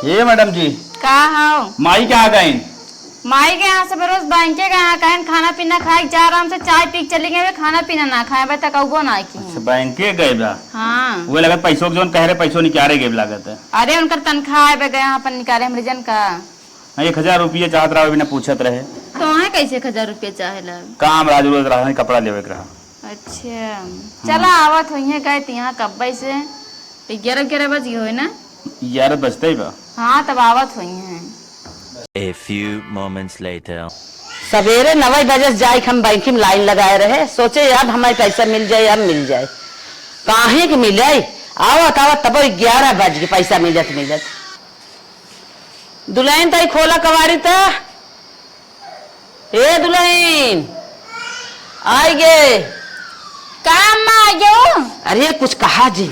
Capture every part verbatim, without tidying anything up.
ये मैडम जी। का हौ? माई कहाँ गईं? माई के यहाँ से रोज बैंके गए हैं, कहेन खाना पीना खाए के जा, आराम से चाय पी के चली गई, खाना पीना ना खाए, अबे तक अउबो ना की। अच्छा, बैंके गए बा? हाँ। वो लगत पैसों के जौन कह रहे, पैसों निकारे गए लागत है। अरे, उनकर तनख्वाह आए बे गए हैं, अपन निकारे हमरे जन का। हाँ, एक हजार रुपये चाहत रहा, बिना पूछत रहे। तोहे कैसे एक हजार रुपये चाहे ला? काम रहा, जरूरत रहा, कपड़ा लेवे के रहा। अच्छा, हाँ। चला, आवत होइहे, गए त यहाँ कब्बे से। तो ग्यारह, ग्यारह बज गए होए ना? ग्यारह बजते ही बा। हाँ, तब आवत होइहे। A few moments later. सवेरे नवै बजे से जाए के हम बैंक में लाइन लगाए रहे, सोचे अब हमें पैसा मिल जाए, अब मिल जाए। काहे के मिले? आवत आवत तब ग्यारह बज गए, पैसा मिलत मिलत। दुलहिन, तई खोला कवाड़ी त। ए दुलहिन, आइ गे। का अम्मा, आइ गेउ? अरे कुछ कहा जी,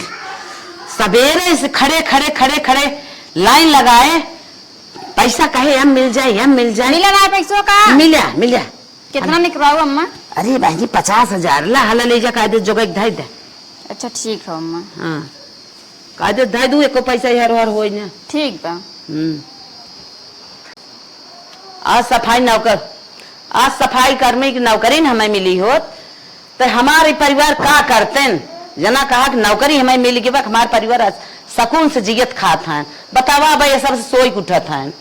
सबेरे से खड़े, खड़े, खड़े, खड़े लाइन लगाए, पैसा कहे हम मिल जाए, हम मिल जाए। मिला ना पैसो का? मिला, मिला। कितना निकलवाऊ अम्मा? अरे बहन जी, पचास हजार ला, हला ले जा, कायदे जोगा के धइ दे। अच्छा ठीक है अम्मा। हाँ, कायदे धइ दू, एको पैसा इहर उहर होई ना। ठीक बा। हम्म। आज सफाई नौकर, आज सफाई कर्मी की नौकरी न हमें मिली होत, त हमार ई परिवार का करतेन? जना कहा कि नौकरी हमें मिल गई बा, हमार परिवार आज सकून से जियत खात हैं। बतावा अब ये सब सोई के उठत हैं,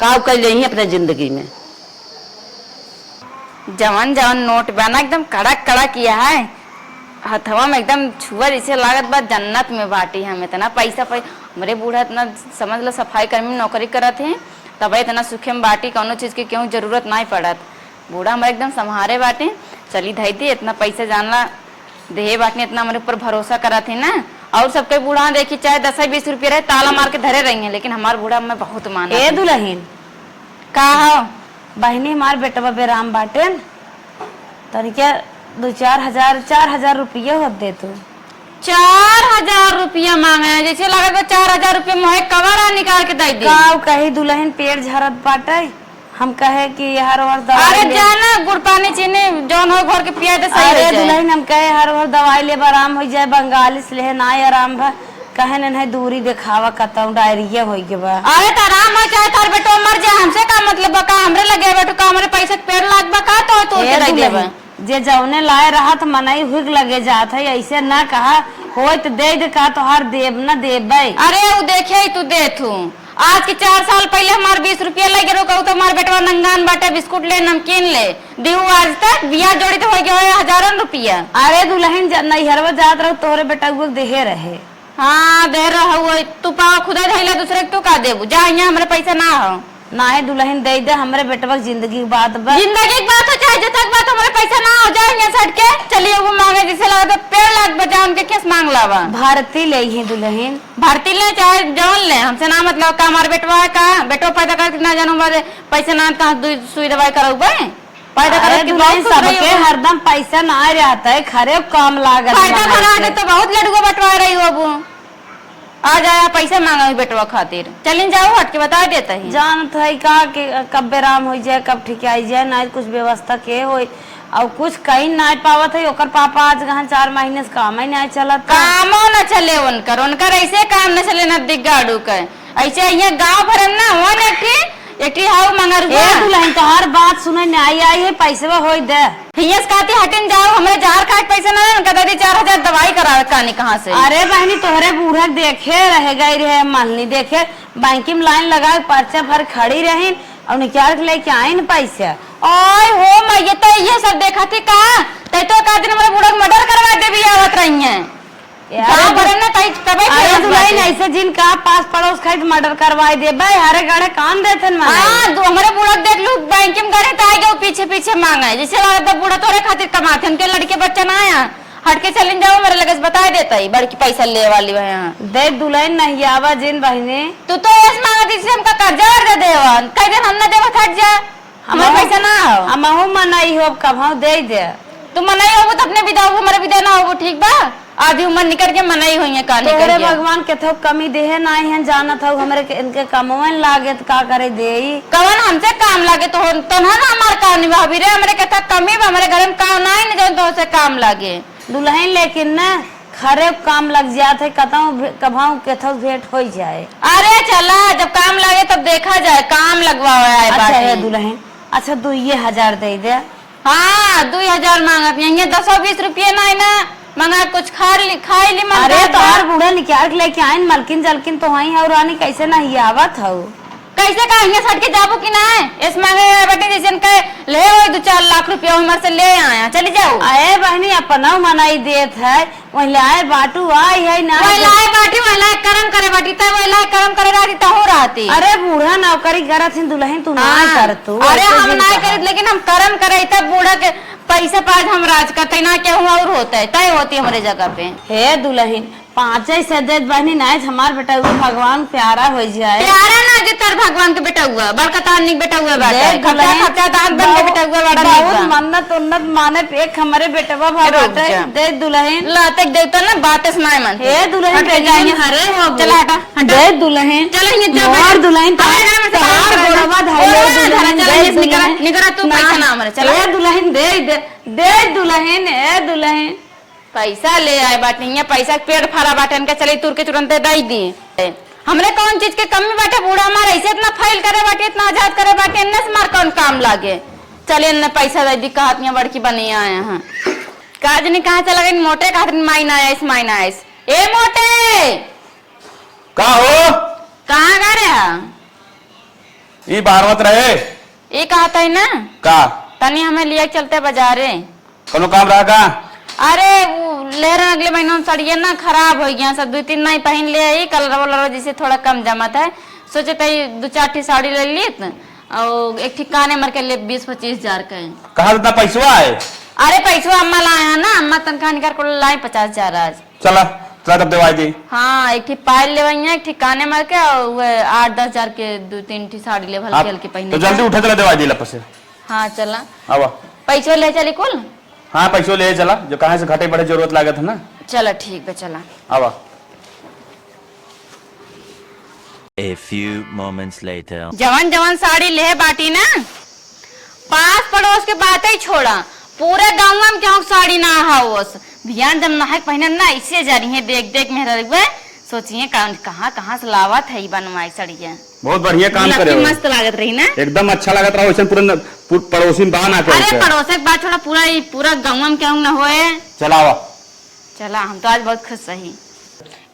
का कइले ही अपने जिंदगी में? जवन जवन नोट बा ना, एकदम कड़क कड़क यह है, हथवा में एकदम छुआ जैसे लागत बा जन्नत में बाटी हम। इतना पैसा पै-, हमरे बूढ़ा इतना समझ लो सफाई कर्मी में नौकरी करत हैं, तब इतना सुखे में बाटी, कौनो चीज के केहू जरूरत नाहीं पड़त। बूढ़ा हमरे एकदम संभारे बाटे, चली धई दी, इतना पैसा जानला देहे बाटे, इतना हमरे ऊपर भरोसा करत है ना। और सबके बूढ़ा देखी चाहे दस बीस रुपया रहे, ताला मार के धरे रही हैं, लेकिन हमार बूढ़ा हमें बहुत मानत ए है। दुलहिन, का हो? बहिनी, हमार बेटवा बेराम बाटेन, तनिके दो चार हजार, चार हजार रुपया होत दे तू। चार हजार रुपया मांगे हैं, जैसे लागत बा चार हजार रुपया मोहे कवर आ निकाल के दे दे। का कही दुलहिन, पेट झरत बाटे, हम कहे कि हर हर दवाई अरे ले। जाना, गुड़ पानी चीनी जौन हो घर के पिया दे, सही हो अरे जाए। दुलहिन, हम कहे हर हर दवाई लेब, आराम हो जाए, बंगाली से लेहे ना आराम भा, कहे नहीं दूरी देखावा, कतौ डायरिया होई के बा। अरे त आराम हो चाहे तार बेटो मर जाए, हमसे का मतलब बा? का हमरे लगे बैठो, का हमरे पैसे के पेड़ लाग बा का? तो तोड़ के ए दे दुलहिन, देबे। जे जौने लाए रहत मनई हुक लगे जात है, ऐसे ना कहा, होय त दे दे, का तोहार देब न देबे। अरे उ देखे ही तू देत हूँ, आज के चार साल पहिले हमार बीस रुपया लगे रोका, उ तो हमार बेटवा नंगान बाटे, बिस्कुट ले, नमकीन ले, दिहू आज तक, बियाह जोड़ी तो हो गया है हजारन रुपया। अरे दुलहिन, जब नैहरवा जात रहो, तोहरे बेटवा के देहे रहे। हाँ, देहे रहो, तू पावा खुदा धैला, दूसरे के तू का देबू? जा, यहाँ हमरे पैसा ना हो। नाहीं दुलहिन, दे दे, हमरे बेटवा के जिंदगी के बात बा। जिंदगी के बात हो चाहे जतक बात, हमरे पैसा ना हो, जा यहाँ से हट के। चलिए वो मांगे, जिसे लगा तो पेड़ लाग बचा, उनके केस मांग लावा। भारती ले ही दुलहिन। भारती ले चाहे जौन ले, हमसे ना मतलब। का हमार बेटवा है का? बेटवा पैदा करके ना जानू, हमारे पैसे ना, तो दुई सुई दवाई कराऊ बे। पैदा अरे करत के दुलहिन, बहुत खुश रही सबके हो। हरदम पैसा ना रहता है, खरे काम लागत फायदा बना भला के। दे तो बहुत लड़ुआ बंटवा रही हो अब। आ जाया पैसा मांगा बेटवा खातिर। चलिन जाओ हट के बता देता ही। जानत है का कि कब बेराम हो जाए, कब ठिकाई जाए, ना कुछ व्यवस्था के होई। और कुछ कहीं ना पावत है, ओकर पापा आज गहन चार महीने से काम ही ना चलत है। कामो न चले उनकर, उनकर ऐसे काम न चले न दिग्गाड़ू के। ऐसे यहाँ गाँव भर में ना हो न एक ठी, एक ठी हाउ मंगरुआ। ए दुलहिन, तोहार बात सुने में आई, आई है, पैसवा होई दे। हियस कहती, "हटिन जाओ, हमरे जहर खाए के पैसा ना है, उनका दे दी चार हजार दवाई करावे कानी कहाँ से?" अरे बहनी, तोहरे बूढ़ा के देखे रहे गई रहे, मनली देखे, बैंक में लाइन लगा के पर्चा भर खड़ी रही और निकाल के लेके आइन पैसा। ओए हो मैया, तो ये सब देखा थी का? तै तो का दिन हमरे बूढ़ा के मर्डर करवा देबी आवत रही हैं। ए, गाँव अरे भरे ना तई तबे अरे खेलत दुलहिन, बाटे। ऐसे जिन का पास पड़ोस खाई मर्डर करवाई देबे, हरे गड़े कान देथन माने। हाँ, तू हमरे बूढ़ा देख लू, बैंक में गड़े त आइ गए पीछे पीछे मांगे, जैसे लागत बा बूढ़ा तोरे खातिर कमाथे, उनके लड़के बच्चा ना आया, हट के चलिन जाओ, मेरे लगे से बताई देता ही, बड़की पैसा ले वाली वह यहाँ। दे दुलहिन नहीं आवा जिन बहिनी। तू तो ऐस मांगा जैसे हमका कर्जा वर्जा देवा, कह दे हम ना देवा, हट जा। हमारे हमहू, पैसा ना हो। हमहू मनई हो, कभऊ दे दे। तू मनई होबू तो अपने विदा होबू, हमारे विदा ना होबू, ठीक बा? आधी उम्र निकल के मनई होइए, का निकल तोहरे के? भगवान केथो कमी देहे नाई हैं, जानत हऊ, हमरे के, इनके कमवन लागे त का करे देई? कवन हमसे काम लागे तो हो, तोहन हमार काम निभावी रे, हमरे केथा कमी बा, हमरे घर में काम नाई न जौन तोहसे काम लागे। दुलहिन लेकिन न खरे काम लग जात है, कतहूँ भे-, कभाऊ केथऊ भेंट होइ जाए। अरे चला, जब काम लागे तब देखा जाए, काम लगवावे आए अच्छा, बाटी। ए दुलहिन, अच्छा, दुइये हजार दे दे। हाँ, दुई हजार मांगत, यहीं दसो बीस रुपये नाई ना, मंगा कुछ खा ली, खाई ली, मन अरे, करत बा। तोहार बूढ़ा निकाल के लेके आइन, मलकिन जलकिन तो हई है, और रानी कैसे नहीं आवत हऊ? कैसे का हियां सट के जाबू कि ना? एस मांगे आए बाटे जैसे इनके ले हो दो चार लाख रुपया उमर से ले आया, चली जाओ। अरे बहनी, अपना मनाई देत है, वही लाए बाटू आई है ना। वही लाए बाटी, वही लाए करम करे बाटी, तय वही लाए करम करे रहती, तहूँ रहती। अरे बूढ़ा नौकरी करत हिन दुलहिन, तू ना हाँ। कर तू, अरे ऐसे हम दिन ना कहा। करित, लेकिन हम करम करे, तब बूढ़ा के पैसा पास हम राज करते ना, केहू और होता है, तय होती हमरे जगह पे। हे दुलहिन, पाँचे से देत बहनी, नाइस हमार बेटा, वो भगवान प्यारा हो जाए। प्यारा ना जे तर भगवान के बेटा हुआ, बड़का तार निक बेटा हुआ बाटे। देख खपचा दुलहिन, खपचा तार बन के बहुत, बेटा हुआ बड़ा निक बहुत बा। मन्नत उन्नत माने पे एक हमरे बेटवा भा रुक बाटे। जा। देख दुलहिन। ला, तक देख तो ना, बातें सुनाए मन। हे दुलहिन, हट के बेटी, जाइए। अरे हो चला हटा, हटा। देख दुलहिन, चला ये जा मोर बैठ। दुलहिन, अरे ना, मैं तोहार बात गोड़वा करूँ। धइले गोड़वा ना दुलहिन, धरा, चला देख ये निकरा, दुलहिन। निकरा तू, ना, पैसा ना हमरे, चला। ए दुलहिन, दे, दे, दे दुलहिन, ए दुलहिन। पैसा ले आए बाटे, हियां पैसा के पेड़ फरा बाटे, इनका चली तुर के तुरंते दई दी। हमरे कौन चीज के कमी बाटे, बूढ़ा हमार ऐसे इतना फैल करे बाटे, इतना आजाद करे बाटे, इनने से हमार कौन काम लागे? चले इनने पैसा दई दी, कहत हियां बड़की बनी आए हैं। काज नहीं कहाँ चला गई, मोटे कहत रही, माई ना आइस, माई ना आइस। ए मोटे! का हो? कहाँ गा रहे हा? ई बाहर मत रहे। ई कहत है ना? का? तनी हमें लिया के चलते बाजारे। कौनो काम रहा का? अरे, वो ले रहे अगले महीना में सड़िया ना खराब हो गया, सब दो तीन नाई पहन ले आई, कलर वलर जैसे थोड़ा कम जमत है, सोचे तई दो चार ठी साड़ी ले लीत, और एक ठी काने मर के ले बीस पच्चीस हजार के। कहाँ से इतना पैसवा है? अरे, पैसवा अम्मा लाए हैं ना, अम्मा तनखा निकाल के लाई पचास हजार आज। चला, चला तब देवाई दी। हाँ, एक ठी पायल लेवइया, एक ठी काने मर के, और वो आठ दस हजार के दो तीन ठी साड़ी लेवल हाँ, के हल्के पहने तो जल्दी का। उठे, चला देवाई दी लपसे। हाँ, चला। आवा। पैसो ले चली कुल? हाँ, पैसो ले चला, जो कहाँ से घटे बढ़े जरूरत लागत है ना। चला, ठीक बा, चला। आवा। A few moments later. जवन जवन साड़ी लेहे बाटी ना, पास पड़ोस के बात ही छोड़ा, पूरे गाँव में केहू साड़ी ना हावस। भियान जब नहाए के पहिने ना, ऐसे जा रही है, देख देख मेहरा रुए, सोचिए कहाँ, कहाँ कहाँ से लावत है ई बनवाई सड़िया। बहुत बढ़िया काम करे हो। मस्त लागत रही ना? एकदम अच्छा लागत रहा, वैसे पूरे न-, पू-, पड़ोसी में बान आके अरे होते हैं। पड़ोस के बात छोड़ा, पूरा ई पूरा गाँव में केहू ना होए। चलावा। चला, हम तो आज बहुत खुश रही।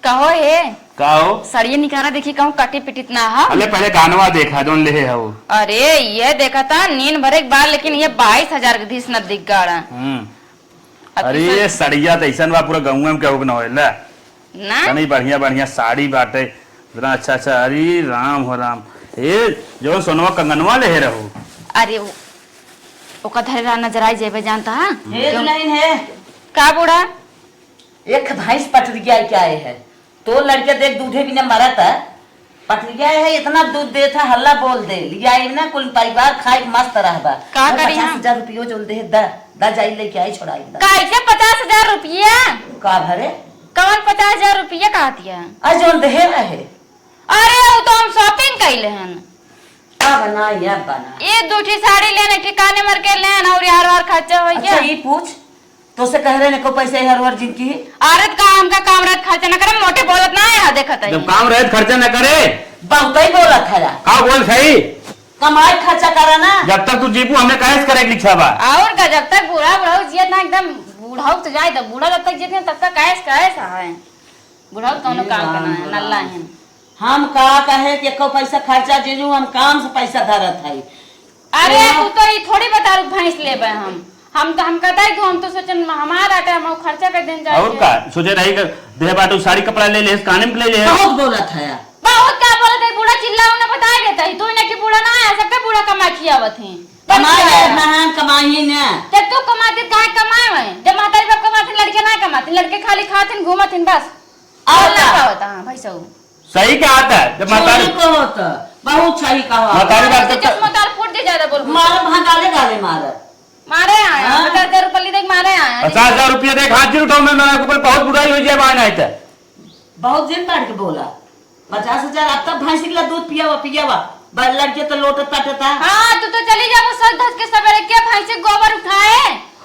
कहो हे, का हो? सड़िया निकारा देखी, कहूँ कटी पिटित ना हो। अरे पहले गानवा देखा, जौन लेहे हो। अरे, ये देखा था, नीन भरे के बाद, लेकिन ये बाईस हजार के धीस न दिख गाड़ा। हम्म। अब अरे, किसान ये सड़िया तो ऐसन बा, पूरा गाँव में केहू के न होएला। ना? तनी बढ़िया, बढ़िया साड़ी बाटे, इतना अच्छा, अच्छा, अरे राम हो राम। ए, जौन सोनवा कंगनवा लेहे रहो। अरे, ओ-, ओका धरे रहा, नजर आई जेबे जानता, हाँ? हे क्यों? दुलहिन हे। का बूढ़ा? एक भैंस पटरिया के आए है, तो लड़के देख दूधे बिना मरत है। पटरिया है, इतना दूध देत है, हल्ला बोल दे। लिया ना, कुल परिवार खाए के मस्त रहबा। का और करी पचास हजार रुपयो जोल दे, द, द जाई लेके आई, छोड़ाई द। कैसे पचास हजार रुपया? का भरे? कौन पचास हजार रुपया कहतिया? आ जोन देहे रहे। अरे, उ तो हम shopping कइले हन। अब ना, ये बना। ये दू ठी साड़ी लेन, एक ठी काने मर के लेन, और यार वार खर्चा होइ अच्छा, गया। ई पूछ, तोसे कह रहे ने को पैसा यार वार जिनकी? अरे, त का हमका काम रहत खर्चा न करे, मोटे बोलत ना है, देखत है। जब काम रहत खर्चा न करे। बहुत ही बोलत है यार। का बोल सही? कमाई खर्चा करा ना। जब तक तू जीबू, हमें कैश करे के लिखा बा। और का, जब तक बूढ़ा, बूढ़ा जियत ना, एकदम बूढ़ा तो जाए, तब बूढ़ा जब तक जियत ना, तब तक कैश, कैश है। बुढ़ऊ कौनो काम के ना है, नल्ला है। हम का कहे कि एको पैसा खर्चा जीजू, हम काम से पैसा धरत हई। अरे, हाँ। तू तो ई थोड़ी बता रू भैंस लेबे हम। हम तो, हम कहता है कि हम तो सोचन हमार आटे हम खर्चा कर देन जाए और के। का? सोचे रही कि देह बाटू साड़ी कपड़ा ले ले, काने में ले ले। बहुत बोलत है यार। बहुत का बोलत है, बूढ़ा चिल्ला उन्हें बताए देता है। तू इन्हें कि बूढ़ा ना है, सबके बूढ़ा कमा खियावत है। कमाए बच्चा। गए हैं, कमाई ने। जब तू कमाती काहे कमाए हुए? जब महतारी बाप कमाते लड़के ना कमाते, लड़के खाली खाते घूमत हैं बस। और और ना का? का होता? हाँ, भाई साहब। सही कहा था, जब महतारी सही कहो तो, बहुत सही कहा। महतारी बाप तो तो चश्मा तार फूट दे, ज्यादा बोल बोल। मारो, हाँ, गाले गाले मारो। मारे आया, हाँ। पचास हजार रुपये दे मारे आया। पचास हजार रुपये दे, हाथ जी उठाओ, मैं, मैं आपको बोले, बहुत बुराई हो जाए, वहाँ नहीं था। बहुत दिन बैठ के बोला, पचास हजार अब तक भैंस के ला दूध पियावा, पियावा, ब-, लड़के तो लोटत पाटत है। हाँ, तू तो चली जाबो सज धज के सवेरे, के भैंस के गोबर उठाए?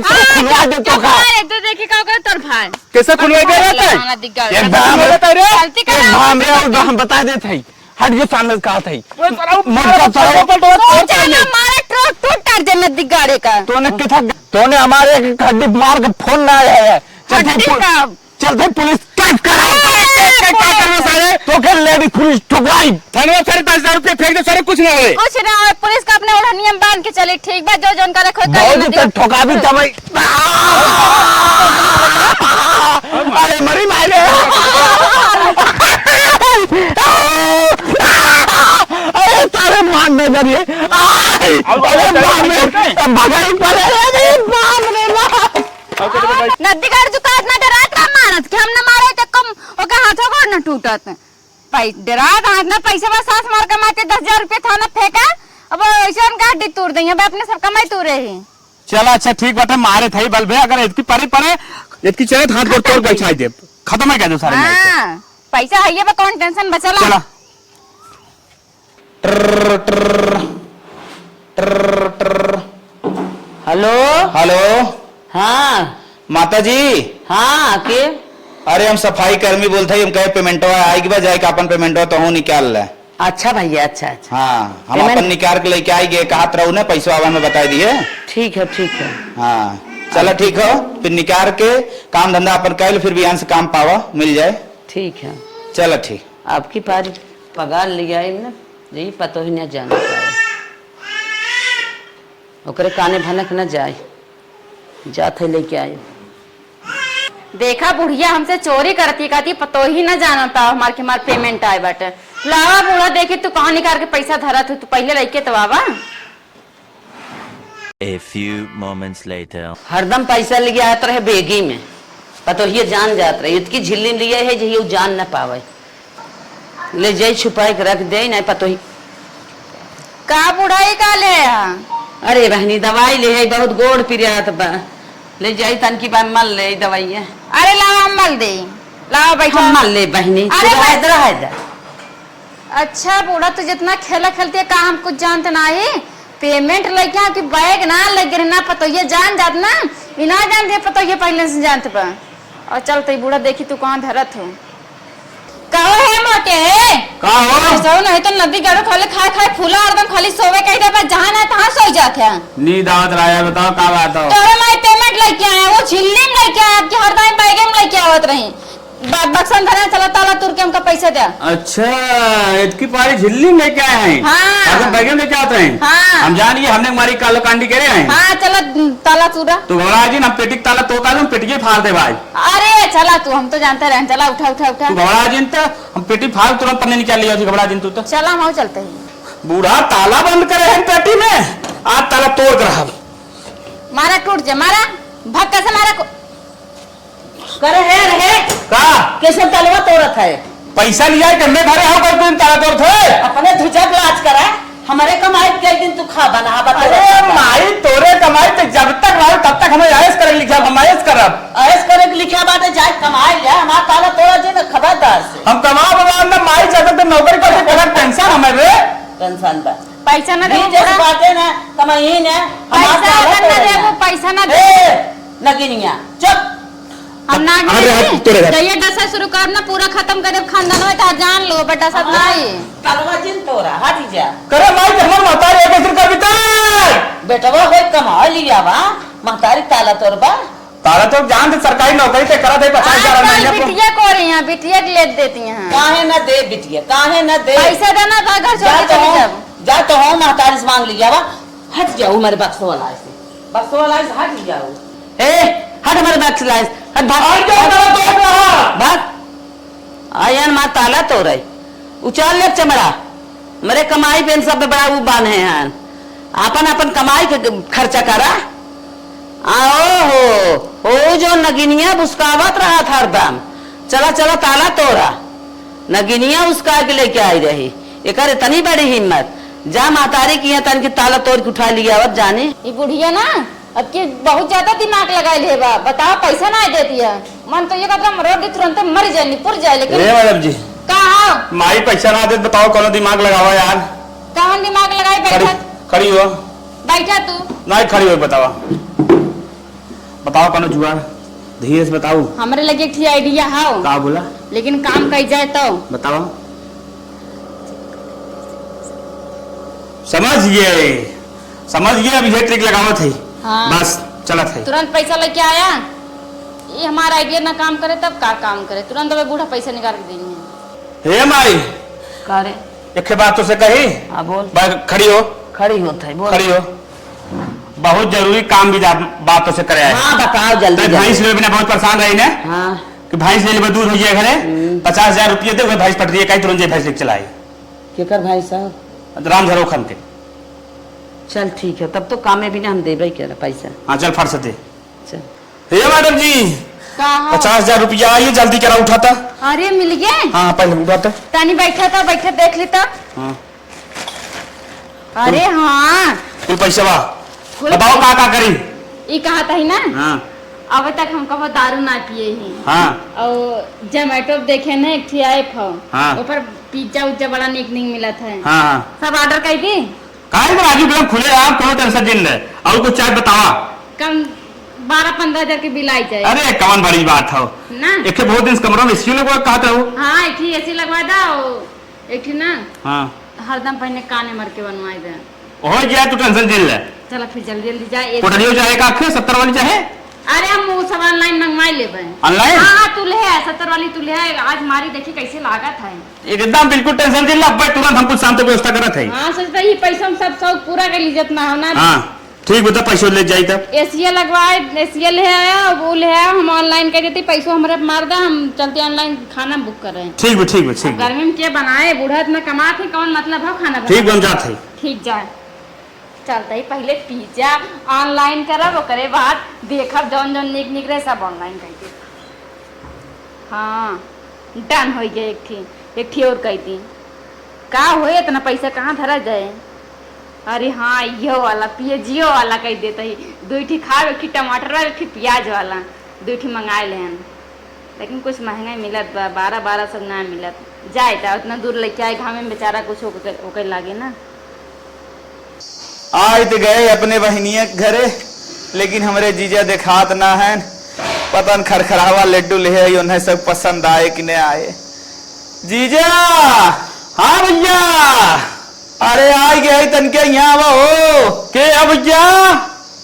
तो हाँ, खुलवा दे तो का। अरे, तू देखी का करे तोर भाई। कैसे खुलवा दे रहता है? एक बार हम, गलती एक करा। बार हम रे, और हम बता देत है। हट जो सामने का है। वो सारा मोटका सारा पलटो, पलटो, तू पलटो। जाना मारे ट्रक टूट टार दे नदी गाड़े का। तूने किथा, तूने हमारे एक हड्डी मार के फोन ना आया है। चल हड्डी भाई, का। चल भाई, पुलिस कैद करा। ए, कैद, कैद, कैद, कैद करो सारे। तो के लेडी पुलिस ठुकराई। थाने में सारे दस हजार रुपये फेंक दे, सारे कुछ ना होए। कुछ ना होए, पुलिस का अपने ओढ़निया में बांध के चली, ठीक बा, जो जौन करे खोए करे बहुत नदी तो में। ठोका भी तब। अरे मरी मारे। अरे सारे मार दे जरिए। अरे बाप रे, बगल पर, अरे बाप रे बाप। नदी का जो काट ना डरात ना मारत कि हम ना मारे तो कम ओके हाथों गोड़ ना टूटत। पै-, डरात हाथ ना पैसे बस सास मार कमाते दस हजार रुपये थाना फेंका। अब ऐसे हम गाड़ी तोड़ देंगे, अब अपने सब कमाई तोड़े ही। चला अच्छा ठीक बाटे, मारे थाई बल भे, अगर इतकी परे परे, इतकी चले हाथ गोड़ तोड़ के बिछाई दे, खत्म है क्या जो सारे मार के। हाँ, पैसा है ये बा, कौन टेंशन बचला। चला। ट्र, ट्र, ट्र, ट्र। हेलो। हेलो। हाँ। माता जी। हाँ, के? अरे, हम सफाई कर्मी बोलत हई, हम कहे पेमेंटवा आइगी बा, जाइके आपन पेमेंटवा तोहू निकाल ले। अच्छा भैया, अच्छा, अच्छा। हाँ, हम पेमेंट? आपन निकाल के लेके आइगे, कहत रहू ना, पैसवा आवे में बताई दिए। ठीक है, ठीक है। हाँ, चला ठीक हो, फिर निकाल के काम धंधा आपन कर ले, फिर बिहान से काम पावा, मिल जाए। ठीक है। चला ठीक। आपकी पारी पगार लिया है ना, यही पतो ही ना जाना पाए। ओकरे काने भनक न जाए, जात है लेके आए। देखा बुढ़िया हमसे चोरी करती, कहती पतोही न जानता हमार के हमार पेमेंट आए बाटे। लावा बूढ़ा, देखी तू कहाँ निकाल के पैसा धरत हो, तू पहले लेके तो आवा। A few moments later. हरदम पैसा लेके आत रहे बेगी में, पतोहिए जान जात रहे, इतकी झिल्ली में लिए है जे उ जान न पावे, ले जाई छुपाई के रख दे, नहीं पतोही। का बुढ़ाई का ले आ? अरे बहिनी, दवाई ले है, बहुत गोड़ पिरात बा। ले जाई तनकी बार मल ले दवाइया। अरे लावा, हम मल दे। लावा, बैठा। हम मल ले बहिनी, अरे तू रहे बस। दे, रहे दे। अच्छा बूढ़ा, तू जितना खेला खेलती है, का हम कुछ जानते नाही? पेमेंट लेके आओ कि बैग ना लग रहे ना, पतोहिया जान जात ना, ई ना जानते, पतोहिया पहले से जानते बा। और चल, तो बूढ़ा देखी तू कहाँ धरत हो। कहो हे मोटे। का हो? ऐसा नहीं तो नदी गड़ो खाली खाए खाए फूला, हरदम खाली सोवे कही दे, बस जहाँ ना तहाँ सो जात है। नींद आवत रहा है, बताओ का बात हो? तोरे माई पेमेंट लेके आए, वो झिल्ली में लेके आए, आपके हर टाइम बैगे में लेके आवत रही। बा-, बक्सन धरे, चला ताला तोड़ के हमका पैसा दे। अच्छा, इतकी पारी झिल्ली में लेके आए हैं? हाँ। अगर बैगे में लेके आते हैं? हाँ। हम जान गए, हमने हमारी कालो कांडी करे हैं। हाँ, चला ताला तोड़ा। तू घबरा जिन, हम पेटी के ताला तोड़ के, हम पेटी के फाड़ दे भाई। अरे चला तू, हम तो जानते रहे, चला उठा, उठा, उठा। तू घबरा जिन तो हम पेटी फाड़ तुरंत पन्ने निकाल लिया, घबरा जिन तू तो। चला हम चलते हैं। बूढ़ा ताला बंद करे है पेटी में, आज ताला तोड़ के रहा। मारा टूट जा, मारा, भक्का से मारा को-, करे है रे। का? कैसे तलवा तोड़त है? पैसा लिया है, कन्ने घरे आओ कर तू ताला तोड़त है? अपने धुजक लाज करा, हमरे कमाई के दिन तू खा बना, बता अरे बता। माई, तोरे कमाई ते जब तक रहो तब तक हमें ऐश करे लिखा, हम ऐश करब। ऐश करे के लिखा बाटे, जाए कमाई ले, हमार ताला तोड़ा जे न खबरदार से। हम कमा बना न माई, जब तक नौकरी करके करा टेंशन हमें रे। टेंशन बा। पैसा ना नहीं देबो जस बूढ़ा। बाटे ना, कमाई ना, हमार पैसा ताला अगर ना तोड़ा देबो, ना। पैसा ना ए, देबो। नगिनिया, चुप। हम ना अरे, गिनती। हाथ तोड़े रह। जहिया डसा शुरू करब ना, पूरा खत्म कर देब खानदान में, तो जान लो, बेटा सब हाँ, नहीं। तलवा जिन तोरा, हट जा। करे माई, तो हमार महतारी है, कैसे कर बिता? बेटवा होई कमा लिया बा, महतारी ताला तोड़ बा। ताला तोड़ जान दे, सरकारी नौकरी ते करा दे, पचास हजार आजकल महीने पर। बिटिया को रही हैं, बिटिया के ले देती हैं। काहे ना दे बिटिया, काहे ना दे? पैसा देना था, घर छोड़ जा के तो चली हूँ, जाब। जा तो हूँ, महतारी से मांग लिया बा। हट जाओ हमारे बक्सो वाला से, बक्सो वाला से हट जाओ। ए, हट हमारे बक्सो वाला से, हट भाग। हट जाओ, मेरा दोस्त रहा। भाग। आयन माँ ताला तोड़े। उचाल ले चमड़ा। मरे कमाई पे इन सब में बड़ा ऊ बान्हे हैं। आपन, आपन कमाई के खर्चा करा। आ, ओ हो, ओ जो नगिनिया बुसकावत रहा था हरदम। चला, चला, ताला तोड़ा। नगिनिया उसका के लेके आई रही। एकर इतनी बड़ी हिम्मत। जा महतारी की यहाँ तन के ताला तोड़ के उठा लिया आवत जाने। ई बुढ़िया ना, अब की बहुत ज्यादा दिमाग लगाए ले बा। बताओ, पैसा ना देती है। मन तो ये कहता, हम रोड तुरंते मर जाए, निपुर जाए, लेकिन ए मैडम जी। का हो? माई पैसा ना देत, बताओ, कौनो दिमाग लगावा यार। कौन दिमाग लगाए? खड़ी, बैठा। खड़ी हो। बैठा तू। नहीं, खड़ी हो, बतावा। बताओ, कौनो जुगाड़, धीरे से बताओ। हमरे लगे एक ठे आइडिया हाव। का बोला? लेकिन काम कई जाए तो। बतावा। समझ गए, समझ गए, अब ये ट्रिक लगावत है। हाँ। बस, चलत है। तुरंत पैसा लेके आया, ये हमारा आइडिया ना काम करे, तब का काम करे? तुरंत अबे बूढ़ा पैसा निकाल के देनी है। हे माई, का रे? एक ठे बात तो से कही। हाँ, बोल। बस, खड़ी हो। खड़ी होत है, बोल। खड़ी हो। बहुत जरूरी काम भी जा-, बात तो से करे है। हाँ, बताओ जल्दी, तो जल्दी। भैंस लेवे बिना बहुत परेशान रही ने। हाँ। कि भैंस ले लेबे, दूध हो जाए घरे, हम्म। पचास हजार रुपये दे, वह भैंस पटरिए, कहीं तुरंत जे भैंस लेके चलाई। केकर भाई साहब? राम झरोखन के। चल ठीक है, तब तो कामे भी ना हम देबे करे पैसा। हाँ, चल फट से दे। चल। हे मैडम जी, का हो? पचास हजार रुपया, आइए जल्दी करा उठाता। अरे मिल गए? हाँ, पहले उठाता। तानी बैठा था, बैठा देख लेता। हाँ। अरे हाँ। कुल पैसा बा। कुल बताओ का का करी? ई कहा था ही ना? हाँ। अब तक हम कबो दारू ना पिए ही। हाँ। और Zomato देखे ना एक ठे app हो। हाँ। ऊपर पिज्जा उज्जा बड़ा नीक नीक मिलत है। हाँ, हाँ। सब order कर दी। काहे में राजू एकदम खुले आप, कोनो टेंशन जिन ले। और कुछ चाहे बतावा। कम बारह पन्द्रह हजार के बिल आई जाए। अरे कवन बड़ी बात हो। ना। एक ठे बहुत दिन से कमरा में AC लगवा कहत रहो। हाँ, एक ठे AC लगवा दो, एक ठे ना। हाँ। हरदम पहने काने मर के बनवाए दे। हो गया, तू टेंशन जिन ले। चला फिर जल्दी जल्दी जाए। कोठरियो चाहे का आखे, सत्तर वाली चाहे? अरे हम वो सब online मंगवाए लेबे। Online? हाँ, हाँ, तू ले आ, सत्तर वाली तू ले आ, आज मारी देखी कैसे लागत है। एकदम बिल्कुल टेंशन जिन ले, अब तुरंत हम कुछ शाम तक व्यवस्था करत है। हाँ, सोचता ही पैसा हम सब शौक पूरा कर ली जितना हो ना। हाँ, ठीक बता, पैसो ले जाई तब। AC लगवाए, AC ले आया, वो ले आया, हम online कर देती, पैसो हमरे मार दा, हम चलते online खाना book कर रहे हैं। ठीक बा, ठीक बा, ठीक अब बा। गर्मी में के बनाए, बूढ़ा इतना कमात है, कौन मतलब है खाना ठीक बा, बनाए? हम जात है। ठीक जा। चलते ही पहले पिज्जा online करब, ओकरे बाद देखब जौन जौन नीक नीक रहे सब online कर देब। हाँ, done होइ गए एक ठे, एक ठे और कह दी। का होए, इतना पैसा कहाँ धरा जाए? अरे हाँ, इहो वाला, पियजियो वाला कहि देत ही। दुइ ठी खाब, एक ठी टमाटर वाला, एक ठी पियाज वाला, दुइ ठी मंगाइ लेहन। लेकिन कुछ महंगा मिलत बा, बारह बारह सौ ना मिलत। जाए त उतना दूर लइके आए, घामे में बेचारा कुछ ओके, ओके लागे ना। आइ त गए अपने बहिनिया के घरे, लेकिन हमरे जीजा देखात ना हैं। पता न खरखरावा लड्डू लेहे आई, उन्हें सब पसंद आए कि न आए। जीजा! हाँ भइया। अरे आइ गए तनके यहाँ बा हो। के है भइया?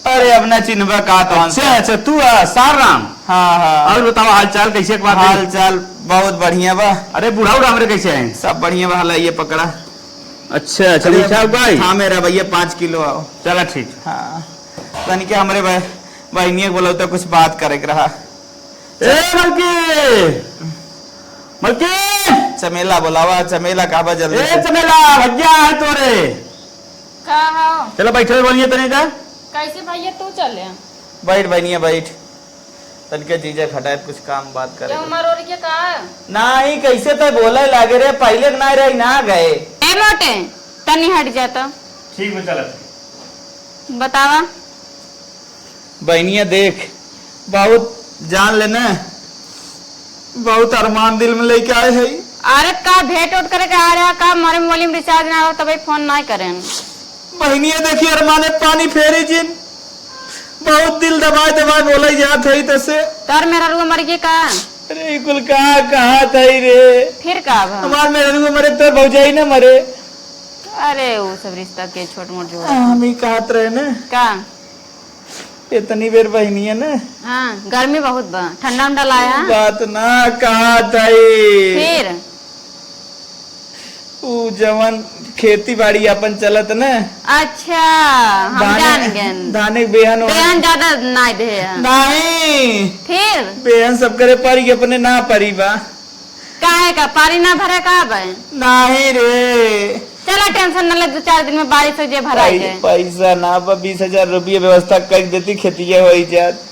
अरे अब ना चिन्हबा का तो अच्छा, अच्छा, तू आ, सार राम। हाँ, हाँ। और बतावा हाल चाल, कैसे के बात है? हाल चाल बहुत बढ़िया बा। अरे बूढ़ा उढ़ा हमरे कैसे हैं? सब बढ़िया बा, हला ये पकड़ा। अच्छा, अच्छा, अरे, मीठा भाई। हाँ, मेरा भइया पाँच किलो आओ। चला ठीक। हाँ, तनिके हमरे भाई, बहिनिया के बोलौता कुछ बात करे के रहा। ए, मलकी! मलकी! चमेला बोलावा, चमेला कहबा जल्दी ए, से। चमेला, भइया है तोरे। का हो? चला, बैठे बोलिए तने का। कैसे भइया तू चले? बैठ बहिनिया, बैठ। तनिके जीजा घटाए कुछ काम बात करे के। उमर ओर के का? नाही, कैसे तै बोले लागे रे, पहिले के नाही रही, ना गए। ए मोटे, तनी हट जा तो। ठीक बा, चला। बतावा। बहिनिया देख, बहुत जान लेने, बहुत अरमान दिल में लइके आए है। अरे का भेंट ओट करे के आ रहा का? मोरे मोबाइल में रिचार्ज ना हो तबे फोन ना करें। बहिनिया देखी अरमाने पानी फेरी जिन, बहुत दिल दबाए दबाए बोले जात है तसे। तोर मेहररुआ मर गई का? अरे ई कुल का कहा था रे? फिर का भा? हमार मेहररुआ मरे, तोर भौजाई ना मरे। अरे वो सब रिश्ता के छोट मोट जोड़। हम ही कहत रहे ना। का? इतनी बेर बहिनिया ना। हाँ, गर्मी बहुत बा, ठंडा उंडा लाया? बात ना कहा ताई। फिर? ऊ जवन खेती बाड़ी अपन चलत ना। अच्छा, हम धाने, जान गए। धाने के बेहन ओहन। बेहन ज्यादा ना दे। नहीं। फिर? बेहन सब करे पारी के अपने ना पारी बा। काहे का पानी ना भरे का बे? नाही रे। चला टेंशन न ले, दो चार दिन में बारिश हो जे भरा पै-, जाए। पैसा ना बा, बीस हजार रुपया व्यवस्था कर देती, खेतिया होई जात।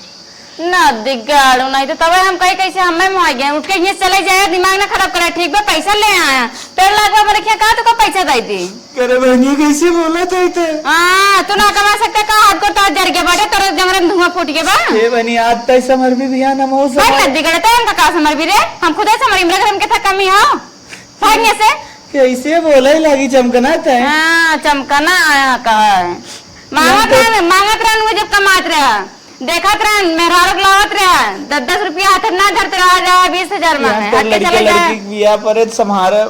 ना दिगाड़ू नहीं तो तबे हम कही कैसे हमें मुआ गए, उठ के ये चले जाए, दिमाग ना खराब करे, ठीक बा पैसा ले आया, पेड़ लागवा पर रखिया का तो को पैसा दे दी। करे बहनी कैसे बोला था इते? हाँ, तू ना कमा सकते का, हाथ को तार जर गया बाटे, तोरे जमरे में धुआं फूट गया बा। ए बहनी आज तय समर भी बिहान हम हो भाई समर। ना दिगाड़े तय हमका का समर भी रे, हम खुदे समर इमरा घर में के था कमी हो। भाग्य से। कैसे बोले लागी चमकना तय? हाँ, चमकना आया कहा है। मांगत तो रहन, मांगत रहन वो जब कमात रहा। देखत रहन, मेहरारू के लावत रहा। दस दस रुपया हाथ में ना धरत रहा, जा बीस हजार मांगे। तो हट के लड़के चले जा। लड़की के बियाह परे तो संभारे।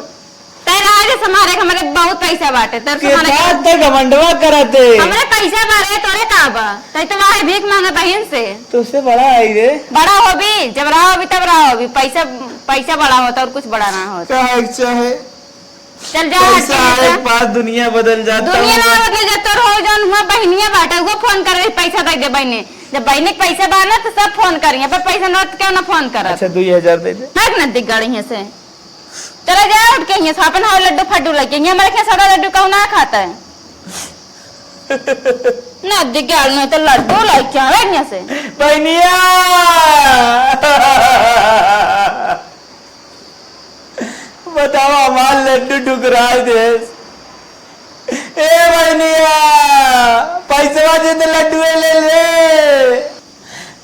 तय रहा जे संभारे के हमरे बहुत पैसा बाटे, तर के संभारे के बात तय घमंडवा करत है। हमरे पैसा बारे तोरे का बा? तय तो बाहर भीख मांगत बहिन से। तो उससे बड़ा आई रे। बड़ा होबी, जब रहा होबी तब रहा होबी। पैसा, पैसा बड़ा होता और कुछ बड़ा ना होता। का है, चाहे चल जा, पैसा हट के आए जा। पास दुनिया बदल जाता दुनिया है। ना बदल जाता, रो जौन हुआ बहिनिया बाटे, वो फोन कर रही, पैसा दे दे बहिने। जब बहिने के पैसा बा ना तो सब फोन करिए, पर पैसा ना तो क्यों ना फोन करत। अच्छा, दुई हजार दे दे। हट ना दिख गड़ी है से। चला जा उठ के हियां से, अपन हाउ लड्डू फड्डू लेके। हियां हमारे के सड़ा लड्डू कहूं ना खाता है। ना दिख गया, नहीं तो लड्डू लेके आवे हियां से। बहनिया! बतावा, हमार लड्डू ठुकराए देस। ए बहनिया, पैसवा दे दे, लड्डुए ले ले।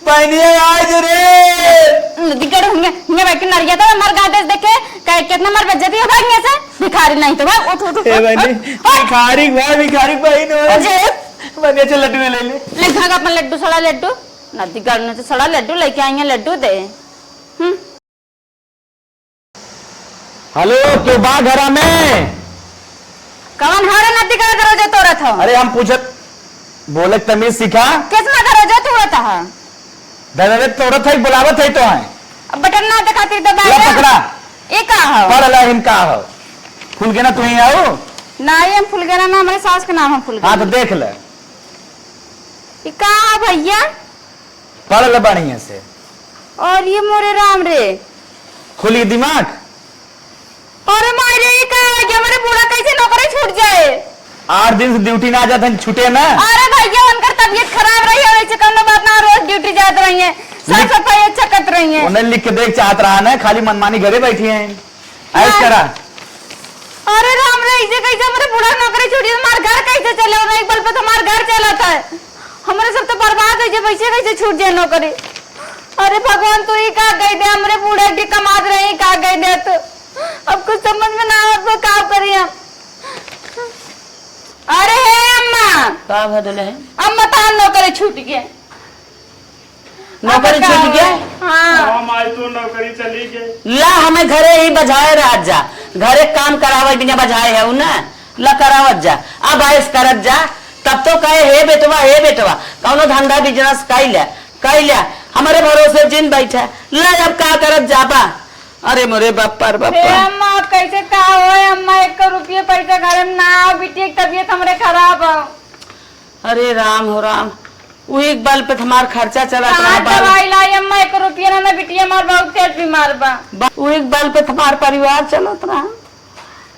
बहनिया आज रे। दिगड़ हुंगे, हुंगे बैठ के नरिया तो मर गा देस देखे, कै-, कितना मर बेइज्जती हो भाई में से। भिखारी नहीं तो भाई, उठ, उठ, उठ, ए उठ, बहनी, उठ, उठ। भिखारी भाई, भिखारी भाई ने। अजय। बहनिया चल लड्डू ले ले। ले भाग अपन लड्डू, सड़ा लड्डू। ना दिगड़ ने तो सड़ा लड्डू लेके आई है, लड्डू दे। हम्म। हेलो, क्यों बा घरा में? कवन हो रे नदी का दरवाजा तोड़त हो? अरे हम पूछत, बोले के तमीज सीखा। किस में दरवाजा तोड़त हो? दरवाजा तोड़त है, बुलावत है तो है। अब बटन ना दिखाती तो ला बाहर। पकड़ा। ये का हो? पढ़ ला, हिन का हो? फुलगेना तू ही आओ? ना, ये हम फुलगेना ना, हमारे सास के नाम है फुलगेना। हाँ, तो देख ले। ये का हो भैया? पढ़ ले बढ़िया से। और ये मोरे राम रे। खुली दिमाग। अरे माई रे, ये का हो गया? हमारे बूढ़ा कैसे नौकरी छूट जाए? आठ दिन से ड्यूटी ना जात हन, छूटे ना। अरे भैया, उनकर तबीयत खराब रही है, वैसे कौनो बात ना, रोज ड्यूटी जात रही है, साफ लिख- सफाई अच्छा करत रही है। उन्हें लिख के देख चाहत रहा ना, खाली मनमानी घरे बैठी हैं। ऐश ना। करा। अरे राम रे, कैसे, कैसे हमरे बूढ़ा नौकरी छूटी, हमार घर कैसे चले? और एक बल पे तो हमार घर चलत है, हमरे सब तो बर्बाद हो जाए, कैसे, कैसे छूट जाए नौकरी? अरे भगवान, तू ही का कह दे, हमरे बूढ़ा की कमात रही, का कह दे तू? अब कुछ समझ में ना आवत बा, का करी हम? अरे हे अम्मा, का भा दुल्हन? अम्मा, तार नौकरी छूट गए। नौकरी अब का छूट गए? हाँ। हाँ माई, तू नौकरी चली गए। ला, हमें घरे ही बझाए रहत जा, घरे काम करावे बिना बझाए है उ ना, ला करावत जा। अब ऐस करत जा, तब तो कहे, "हे बेटवा, हे बेटवा, कौनो धंधा business कई ले, कई ले, हमरे भरोसे जिन बैठे।" ला, अब का करत जाबा? अरे मोरे बाप पर बाप हे पर। अम्मा, अब कैसे का होए अम्मा, एक रुपये पैसा घर में ना आओ, बिटिया की तबीयत हमरे खराब हो। अरे राम हो राम, उ एक बल पे हमार खर्चा चलत रहा कहाँ बाल। दवाई लाई अम्मा, एक रुपया ना, ना बिटिया हमार बहुत तेज बीमार बा। बा-, उ एक बल पे हमार परिवार चलत रहा।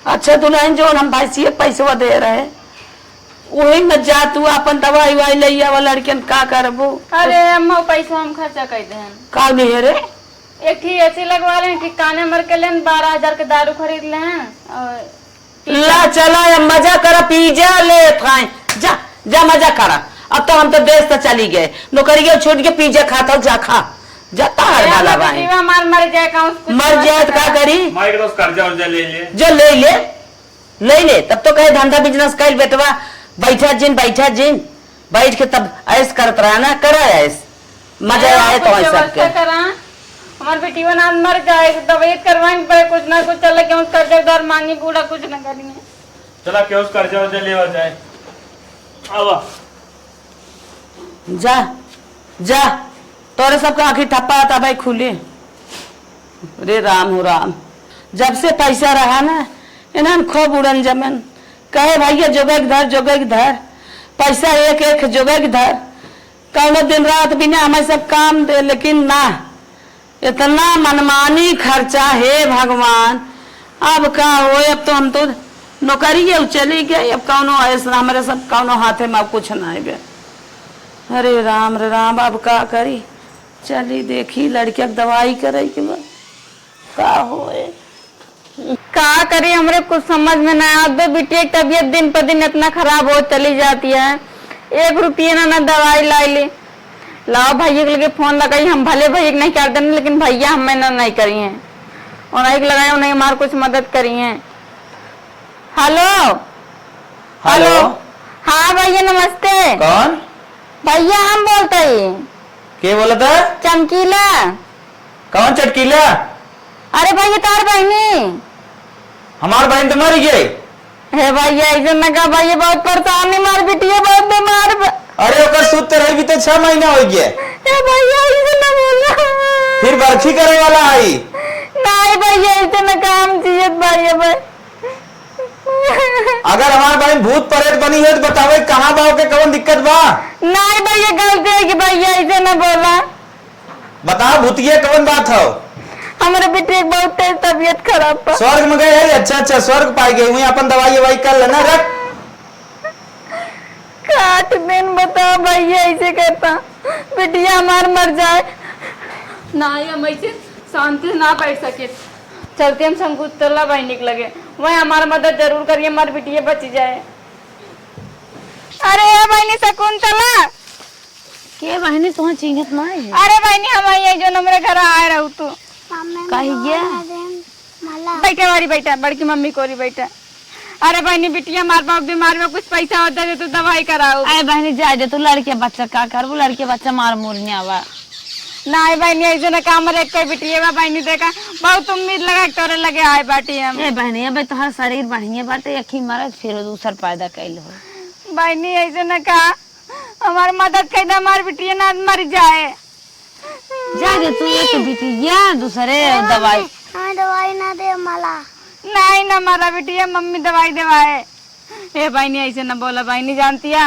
अच्छा दुल्हन, जो हम भैंसिया पैसवा दे रहे, वही में जा तू अपन दवाई वाई ले आवा, लड़कियन का करबो? अरे अम्मा, उ पैसा हम खर्चा कर देहन। का लिए रे? एक ही एसी लगवा लें, एक ही काने मर के लें, बारह हजार के दारू खरीद लें और ला चला, अब मजा करा, पिज्जा लेत हैं। जा, जा मजा करा। अब तो हम तो देश से चली गए, नौकरिया छूट के पिज्जा खाता हो, जा खा। जा तार ए, बाला हमर भाई। बेटीवा हमार मर जाए, कहूँ कुछ मर हो जाए तो सका। का करी? माई के तो कर्जा उर्जा ले ले। जो ले ले, ले ले। तब तो कहे धंधा business कर बेटवा, बैठा जिन, बैठा जिन। बैठ के तब ऐश करत रहा ना, करा ऐश, मजा ए, आए कुछ तो ऐश व्यवस्था सबके। करा। हमार बेटीवा ना मर जाए, दवाई करवाए के पड़े, कुछ ना कुछ चले, केहू से कर्जा उधार मांगी, बूढ़ा कुछ ना करिए। चला, केहू से कर्जा उर्जा लेवा जाए। आवा। जा, जा, तोरे सबके आँखी ठप्पा आता भाई खुले। रे राम हो राम, जब से पैसा रहा ना, इन्हन खूब उड़न जमन। कहे भैया जोगैक धर, जोगैक धर, पैसा एक एक जोगैक धर। कौनो दिन रात बिना हमें सब काम दे, लेकिन ना, इतना मनमानी खर्चा, हे भगवान, अब का होए? अब तो हम तो नौकरी है, चली गई, अब कौनो ऐसा हमारे सब कौनो हाथे में अब कुछ ना आवे। अरे राम रे राम, अब का करी? चली देखी लड़किया के दवाई करे के बा, का होए? का करी, हमरे कुछ समझ में ना आवत बा। बिटिया की तबीयत दिन पर दिन इतना खराब होत चली जाती है, एक रुपये ना, ना दवाई लाई ली। लाओ भैया के लगे फोन लगाई, हम भले भैया के नहीं कर देने, लेकिन भैया हमें ना नहीं करी हैं। उन्हीं के लगाए, उन्हीं हमार कुछ मदद करी हैं। हेलो। हेलो। हेलो। हाँ भैया नमस्ते। कौन? भैया हम बोलते ही। के बोलत है? चमकीला। कौन चटकीला? अरे भैया, तार बहिनी। हमार बहिन तो मर गई। हे भैया, ऐसे न कहा भैया, बहुत परेशान है, हमार बिटिया बहुत बीमार बा। अरे ओकर सूत तो रही भी तो छह महीना हो गया। हे भैया, ऐसे न बोला। फिर बरखी करे वाला आई। नहीं भैया, ऐसे न कहा, हम जियत भैया भाई। अगर हमार बहिन भूत प्रेत बनी है तो बतावे कहाँ बा, ओके कौन दिक्कत बा? नहीं भैया, गलती है कि भैया ऐसे न बोला। बताओ भूतिया कौन बात हो? हमरे बेटी के बहुत तेज तबीयत खराब बा। स्वर्ग में गए है? अच्छा अच्छा, स्वर्ग पाई गई हुई, अपन दवाई ववाई कर लेना, रख। काट दिन बताओ भैया, ऐसे कहता बिटिया हमार मर जाए। ना, हम ऐसे शांति से ना बैठ सके। चलते हम शकुंतला बहिनी के लगे, वह हमार मदद जरूर करिए, हमार बिटिया बची जाए। अरे ए बहिनी शकुंतला। के बहिनी, तुहाँ चिन्हत नाही है? अरे बहिनी, हम आई है, जो हमरे घर आए रहू तू। कहिए? बैठा बारी, बैठा, बड़की मम्मी कोरी बैठा। अरे बहिनी, बिटिया हमार बहुत बीमार बा, कुछ पैसा हो दे दे, तू दवाई कराऊ। अरे बहिनी, जाए दे तू, लड़के बच्चा का करबू, लड़के बच्चा मार मुरनिया बा। नाही बहिनी, ऐसे ना काम रे, कोई बिटिया बा बहिनी, देखा, बहुत उम्मीद लगा के तोरे लगे आए बाटी हम। ए बहिनी, अबे तोहार शरीर बढ़िया बाटे, एक ही मरद फिर दूसर पैदा कैल हो। बहिनी, ऐसे ना कहा, हमार मदद कर दे, हमार बिटिया ना मर जाए। जा दे तू एक बिटिया, दूसरे ए, दवाई। मम्मी, हमें दवाई ना दे मला। नहीं ना मला बिटिया, मम्मी दवाई देवाए। ए बहिनी, ऐसे ना बोला बहिनी, जानती है,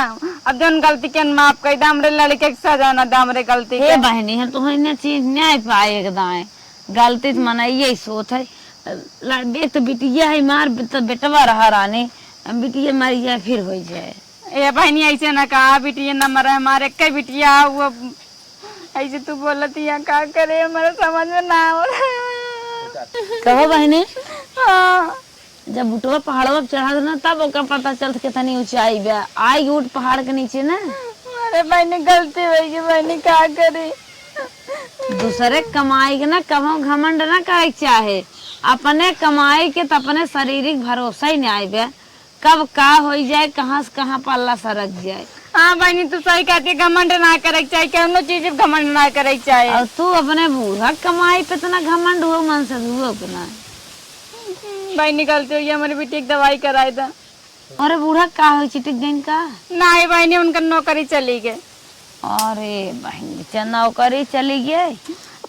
अब जौन गलती के माफ कर दे, हमरे लड़के के सजा ना दे, हमरे गलती हे के। बहिनी, हम तो इन्हें चीज न्याय पाए एक दाएं। गलती तो मना यही सोच है। ल-, एक तो बिटिया है मार, तो बेटवा रहा रानी, बिटिया मारी जाए फिर हो जाए। ए बहिनी, ऐसे ना कहा, बिटिया न मरे, हमारे एक बिटिया, वो ऐसे तू बोलत हिया, का करे, हमारे समझ में ना हो रहा। कहो बहिनी। हाँ। जब उठवा पहाड़वा पे चढ़त ना, तब ओका पता चलत कितनी ऊंचाई बा। आई ऊंट पहाड़ के नीचे ना। अरे बहिनी, गलती होइ गई बहिनी, का करी? दूसरे के कमाई के ना कबो घमंड ना करे के चाहे। अपने कमाई के त अपने शरीर के भरोसा ही ना आइबे। कब का होइ जाए, कहाँ से कहाँ पल्ला सरक जाए। हाँ बहिनी, तू सही कहती है, घमंड ना करे के चाहे, कौनो चीज पे घमंड ना करे के चाहे। और तू अपने बूढ़ा के कमाई पे इतना घमंड हो, मन से हुआ अपना। बहिनी, गलती होइ गई, हमरे बिटिया के दवाई कराए दा। अरे बूढ़ा का होइ, चिटिक गइन का? नाहीं बहिनी, उनकर नौकरी चली गई। अरे बहिनी, च-, नौकरी चली गई?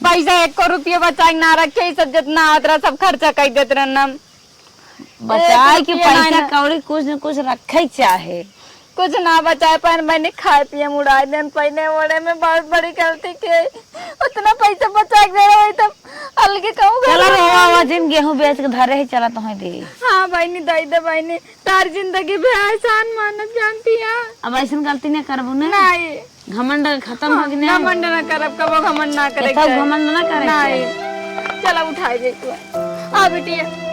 पैसा एको रुपया बचाए के ना रखे, ई सब जितना आवत रहा सब खर्चा कर देत रहन हम। बचाए एक के रुपया पैसा नाहीं। कौड़ी कुछ न कुछ रखे के चाहे। कुछ ना बचाए पाएन बहिनी, खाए पिए में उड़ाए देन, पहने ओढ़े में बहुत बड़ी गलती के। उतना पैसा बचा के दे रहे वही तब अलगे कहूँ घर चला में रो, आवा जिन गेहूं बेच के धरे है, चला तोहे दे। हाँ बहिनी, दे दे बहिनी, तार जिंदगी भी एहसान मानत जानती है। अब ऐसन गलती नहीं करबू ना। नहीं। घमंड खत्म हो गया। घमंड ना करब, कबो घमंड ना करे के चाही। घमंड ना करे के चाही। नहीं। चला उठाए दे तू। आ बिटिया।